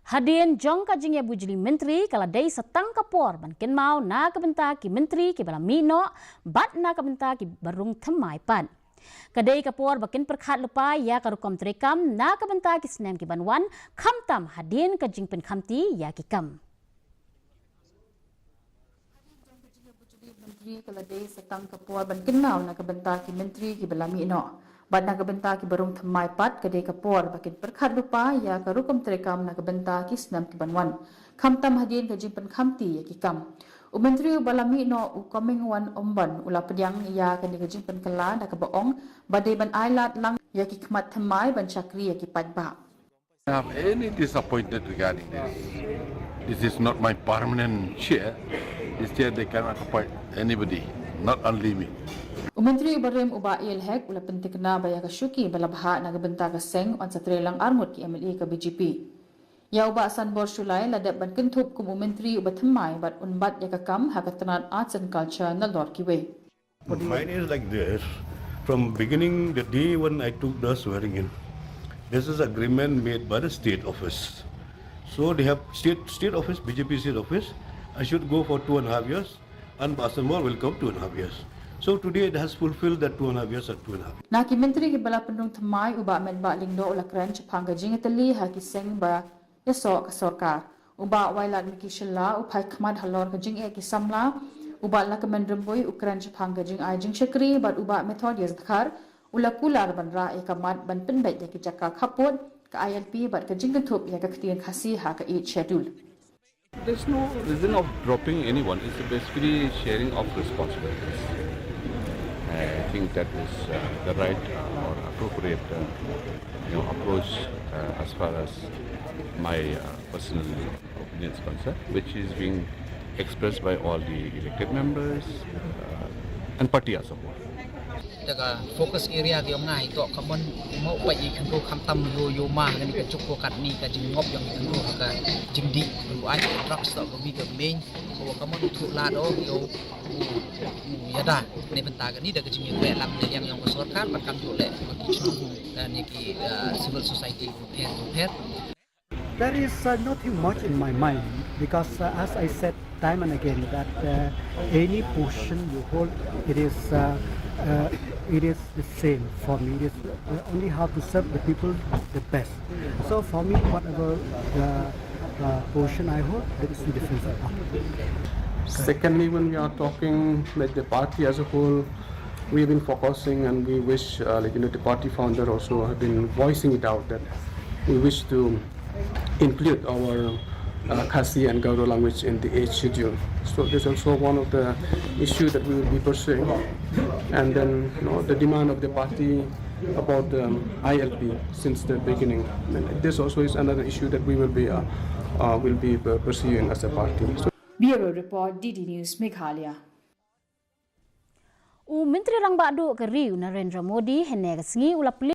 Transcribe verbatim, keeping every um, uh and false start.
Hadien jong ka jingïabujli myntri ka la dei sa tang ka por ban kynmaw na ka bynta ki myntri kiba la mih noh bad na ka bynta kiba rung thymmai pat. Ka dei ka por ba kin pyrkhat lypa ïa ka rukom treikam na ka bynta ki snem kiban wan, khamtam hadien ka jingpynkhamti ïa ki kam. Myntri ka la dei sa tang ka por ban kynmaw na ka bynta ki myntri kiba la mih noh bad na ka bynta kiba rung thymmai pat. Ka dei ka por ba kin pyrkhat lypa ïa ka rukom treikam na ka bynta ki snem kiban wan, khamtam hadien ka jingpynkhamti ïa ki kam. U myntri uba la mih noh, u Comingone Ymbon, u la pdiang ïa kane ka jingpynkylla da kaba ong ba dei ban ailad lang ïa ki khmat thymmai ban shakri ïa ki paidbah. Have any disappointment regarding this. This is not my permanent chair. This chair they cannot appoint anybody, not only me. U Myntri uba rim, u Bah A L Hek, u la pyntikna ba ïa ka shuki ba la bhah na ka bynta ka seng yn sa trei lang arngut ki M L A ka B J P. Ïa u Bah Sanbor Shullai la dep ban kynthup kum u myntri uba thymmai bad un bat ïa ka kam ha ka tnat Arts and Culture nalor kiwei. Mine is like this. From beginning, the day when I took the swearing in, this is agreement made by the state office. So they have state state office, B J P state office. I should go for two and a half years, and Bah Sanbor will come two and a half years. So today it has fulfilled that two and a half years and two and a half. Na ki myntri kiba la pynrung thymmai, u Bah Metbah Lyngdoh u la kren shaphang ka jingïatylli ha ki seng ba ïasoh ka sorkar. U Bah Wailadmiki Shylla u phai khmat halor ka jingeh ki samla. U Bah Lahkmen Rymbui u kren shaphang ka jingai jingshakri bad u Bah Methodius Dkhar u la kular ban rah ïa ka mat ban pynbeit ïa ki jaka khappud, ka I L P bad ka jingkynthup ïa ka ktien Khasi ha ka Eighth Schedule. There's no reason of dropping anyone. It's basically sharing of responsibilities. I think that is uh, the right uh, or appropriate uh, you know, approach uh, as far as my uh, personal opinion is concerned, which is being expressed by all the elected members uh, and party as a whole. Daga focus area ki ong nga hi to kamon mo pa i kan ko kam tam yo yo ma ngani ka chuk ko kat ni ka jing ngop yang kan ko ka jing di ko ai drugs to ko bi ka main ko kamon tu la do yo ya da ni benta ka ni da ka jing yo le lam ni yang yang ko sorkar pat kam yo le ko ki chuk ni ki civil society ko pher ko pher. There is uh, nothing much in my mind because, uh, as I said time and again, that uh, any position you hold, it is uh, uh, it is the same for me. It is uh, only how to serve the people the best. So for me, whatever the uh, position I hold, there is no difference at all. Secondly, when we are talking like the party as a whole, we have been focusing, and we wish, uh, like you know, the party founder also have been voicing it out that we wish to include our uh, Khasi and Garo language in the eighth schedule. So this is also one of the issues that we will be pursuing. And then you know, the demand of the party about the I L P since the beginning. And this also is another issue that we will be uh, uh, will be pursuing as a party. So Bureau Report, D D News, Meghalaya. U Myntri Rangbah Duh ka ri u Narendra Modi hynne ka sngi u la plie